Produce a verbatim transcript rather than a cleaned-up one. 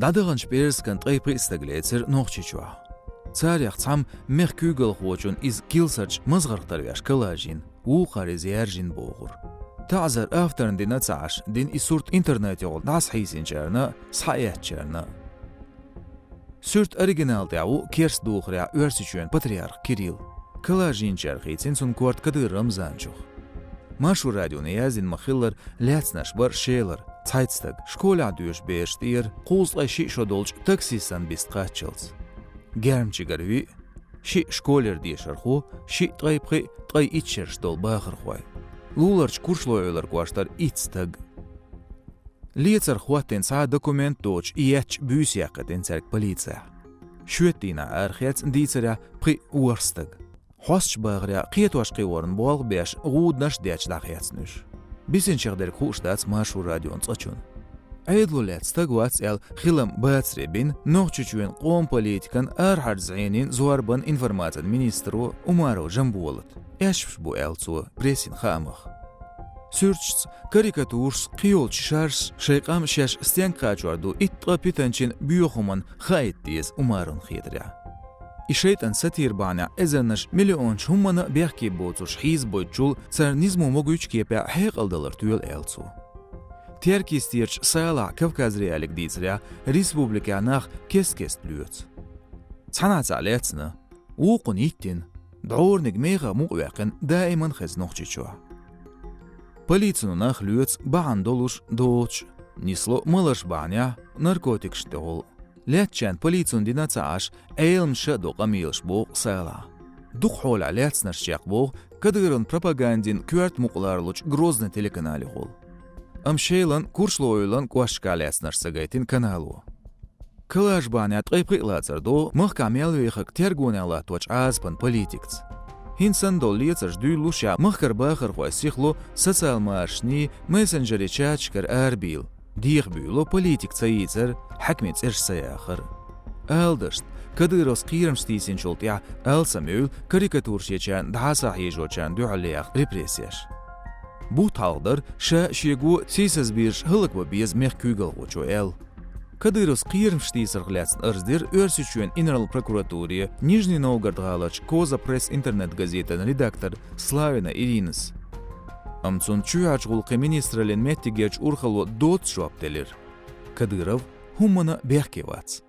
ДӀадаханчу пӀераскан ткъе пхиъ стаг лецира Нохчийчохь. Царех цхьамма мехкан куьйгалхочун иза килсарчу мазгӀарх тарвеш коллаж йина, вукхара иза яьржина бохура. ТаӀзар авторна дина а ца Ӏаш, дина и сурт интернетехула дӀасахьийсинчарна а, схьаэцначарна а. Суьртан оригинал тӀехь ву керста духарехь Оьрсийчоьнан патриарх Кирилл. Коллаж йинчара хийцина цуьнан корта Кадыров Рамзанчух. Маршо радиона яздина ма-хиллара, лаьцнарш бара Шелара, цхьайтта стаг, школехь доьшу бераш тӀера, кхузткъе шиъ шо долчу таксистана биста кхаччалц. Гермчигара виъ, шиъ школера дешархо, шиъ ткъе пхиъ, ткъе итт шераш долу бахархой. Луларчу Курчалой-Эвлара кӀоштара итт стаг. Лецарх хӀоттийна цхьа а документ доцуш, и етташ буьйса яьккхина цаьрга полицехь. Шоьтан дийнахь арахецна дийцарехь пхиъ ворхӀ стаг. Хьосташ бахарехь кхетош-кхиорна болх беш, гӀуданаш а детташ дӀахецна уьш. Бисинчех дерг хууш дац Маршо радион цӀа чунна. Ӏедало лаьцна стаг вац аьлла хилам бацаре бина Нохчийчоьнан къоман политикан, арахьарчу зӀенийн, зорбанан, информацин министро Умаров Жамболата. Аьшпаш бу аьлла цо прессина хаамах. Суьрташца, карикатурашца, кхийолчу шарашца шайн къам шаьш стенга кхачор ду итт ткъа питанчин боьха хӀуманна хаийта деза Умаровна хетарехь. И шайтӀан сатира бахьанехь эзарнаш, миллионаш хӀуманна а бехке боцурш хьийзабойтучул, царна низамо могуьйтучу кепехь хьекъал далар тоьла аьлла цо. Теркйистерчу Салахь Кавказ.Реалиига дийцарехь, республикехь нах кест-кеста лоьцу. Цхьанхьа цхьаъ лаьцна, вукхунна йиттина, дӀораниг мехах мукъаваьккхина даиман хеза Нохчийчохь. Полицино нах лоьцу бахьана долуш, доцуш, нисло маларш бахьанехь, наркотикашна тӀехула. Лаьцначарна полицино дина а ца Ӏаш, Ӏеламнаша а до къамелаш, боху Салахьа. Дукха хьолехь лаьцнарш чекхбоху Кадыровн пропагандин коьрта мукъалахь лучу Грозный телеканалехула. Амма Шелан, Курчалой-Эвлан кӀошташкахь лаьцнарш ца гайтина канало. Коллаж бахьанехь ткъе пхиъ лацар до махкахь мел вехарг тергонехь латточу Ӏазапан политикаца. ХӀинца санна долу лецарш дуьйлалушехь, махкара бахархой сихло социал машанийн, мессенджерийн чаташкара арабийла. Дехабуьйло политика ца йийцар, хьаькамийн цӀераш ца яхар. Аладашна, Кадыровс кхерамаш тийсинчул тӀаьхьа алсам евлла карикатураш ечарна, дӀасахьежочарна дуьхьал яха репрессеш. Бутт хьалха дара ша шего сийсазбирзаш хӀаллакбан беза мехкан куьйгалхочо аьлла. Кадыровс кхерамаш тийсарх лаьцна арз дира Оьрсийчоьнан инарла прокуратуре Нижний Новгород-гӀаларчу «Коза Пресс» интернет-газетан редактор Славина Иринас. Амма цунна чоьхьарчу гӀуллакхийн министраллин меттигерчу урхалло доцца жоп делира. Кадыров хӀуманна бехке вац.